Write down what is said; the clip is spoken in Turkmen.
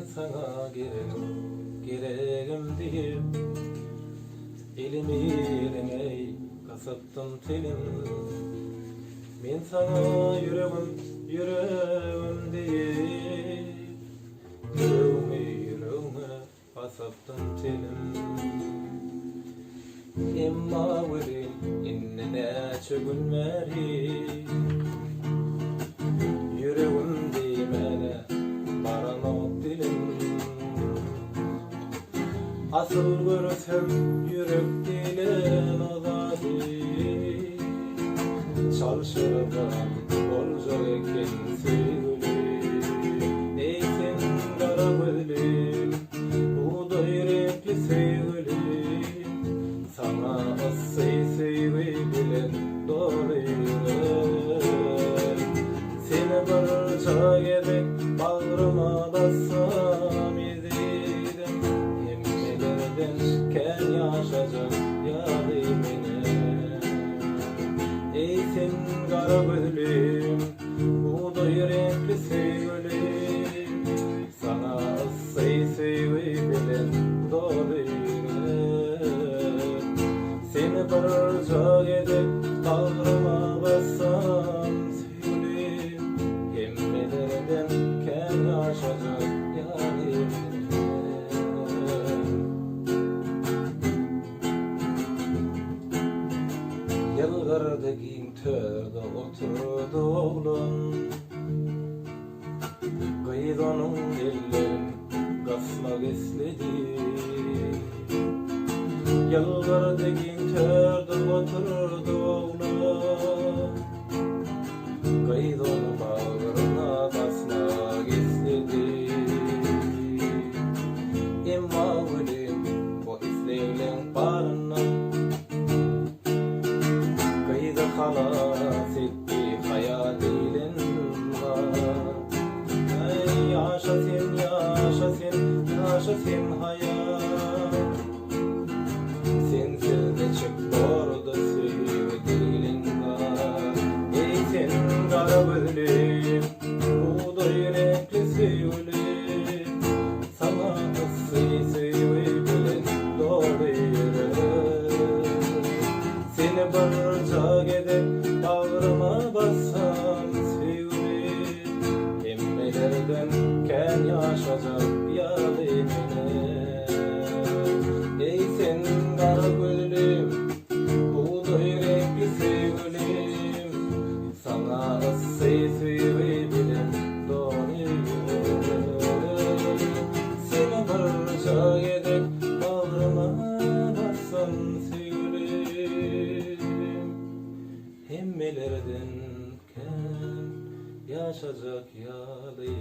Men saňa geregim, geregim diýip, Elimi eliňe gysypdym telim. Men saňa ýüregim, ýüregim diýip, Ýüregimi ýüregiňe basypdym telim. Emma welin indi näçe gün bäri Ýüregim diýmäne baranok dilim. Asyl görsem ýürek diýlen o zady Çalşyrybam boljak eken söýgüli. Eý sen gara gözlim, bugdaý reňkli söýgülim, Saňa yssy söýgi bilen doly ýürek. Seni birje gezek bagryma bassam ezizim, Hemmelerden kän ýaşajak ýaly menem. Eý sen gara gözlim, bugdaý reňkli söýgülim, Saňa yssy söýgi bilen doly ýürek. Seni birje gezek bagryma bassam söýgülim, Hemmelerden kän ýaşajak ýaly menem. Ýylgyrdy giň törde oturdy oglan. Gyz onuň ellerin gysmak isledi. Ýylgyrdy giň törde oturdy oglan. Gyz ony bagryna basmak isledi. Emma welin bu islegleň baryndan Gyzy halas etdi haýa diýlen zat. Aý, ýaşa sen, ýaşa sen, ýaşa sen haýa. Sensiz niçik bordy söýgi diýlen zat. Eý, sen gara gözlim, bugdaý reňkli söýgülim, Saňa yssy söýgi bilen doly ýürek. Seni birja gezek bagryma bassam söýgülim, Hemmelerden kän ýaşajak ýaly menem. Eý sen gara gözlim, bugdaý reňkli söýgülim, Saňa yssy söýgi bilen doly ýürek. Seni birja gezek bagryma bassam söýgülim, Hemmelerden kän ýaşajak ýaly.